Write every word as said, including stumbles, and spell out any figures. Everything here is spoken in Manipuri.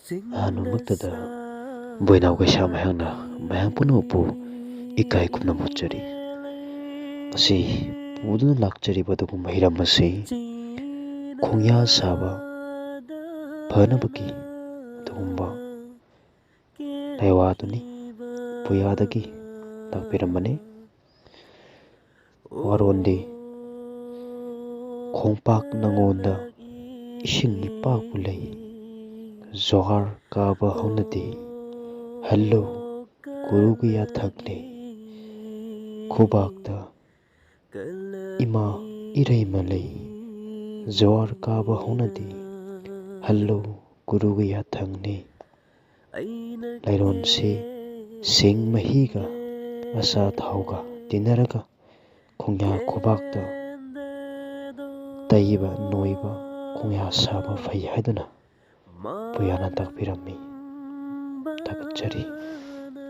ꯑꯍꯥꯟꯕꯃꯛꯇꯗ ꯕꯣꯏꯅꯥꯎ ꯀꯩꯁꯥ ꯃꯌꯥꯝꯅ ꯃꯌꯥꯝ ꯄꯨꯝꯅꯃꯛꯄꯨ ꯏꯀꯥꯏ ꯈꯨꯝꯅꯕ ꯎꯠꯆꯔꯤ꯫ ꯉꯁꯤ ꯄꯨꯗꯨꯅ ꯂꯥꯛꯆꯔꯤꯕ ꯑꯗꯨꯒꯨꯝꯕ ꯍꯤꯔꯝ ꯑꯁꯤ ꯈꯣꯡꯌꯥ ꯁꯥꯕ ꯐꯅꯕꯒꯤ ꯑꯗꯨꯒꯨꯝꯕ ꯂꯥꯏꯋꯥꯗꯨꯅꯤ꯫ ꯄꯨꯌꯥꯗꯒꯤ ꯇꯥꯛꯄꯤꯔꯝꯕꯅꯤ꯫ ꯋꯥꯔꯣꯟꯗꯤ: ꯈꯣꯡꯄꯥꯛ ꯅꯪꯉꯣꯟꯗ ꯏꯁꯤꯡ ꯏꯄꯥꯛꯄꯨ ꯂꯩ, ꯖꯣꯍꯥꯔ ꯀꯥꯕ ꯍꯧꯅꯗꯦ, ꯍꯜꯂꯣ ꯒꯨꯔꯨꯒꯤ ꯌꯥꯊꯪꯅꯦ꯫ ꯈꯨꯕꯥꯛꯇ ꯏꯃꯥ ꯏꯔꯩꯃ ꯂꯩ, ꯖꯣꯍꯥꯔ ꯀꯥꯕ ꯍꯧꯅꯗꯦ, ꯍꯜꯂꯣ ꯒꯨꯔꯨꯒꯤ ꯌꯥꯊꯪꯅꯦ꯫ ꯂꯥꯏꯔꯣꯟꯁꯤ ꯁꯤꯡ ꯃꯍꯤꯒ ꯑꯆꯥ ꯊꯥꯎꯒ ꯇꯤꯟꯅꯔꯒ ꯈꯣꯡꯌꯥ ꯈꯨꯕꯥꯛꯇ ꯇꯩꯕ ꯅꯣꯏꯕ ꯈꯣꯡꯌꯥ ꯁꯥꯕ ꯐꯩ ꯍꯥꯏꯗꯨꯅ ꯄꯨꯌꯥꯅ ꯇꯥꯛꯄꯤꯔꯝꯃꯤ꯫ ꯊꯥꯒꯠꯆꯔꯤ꯫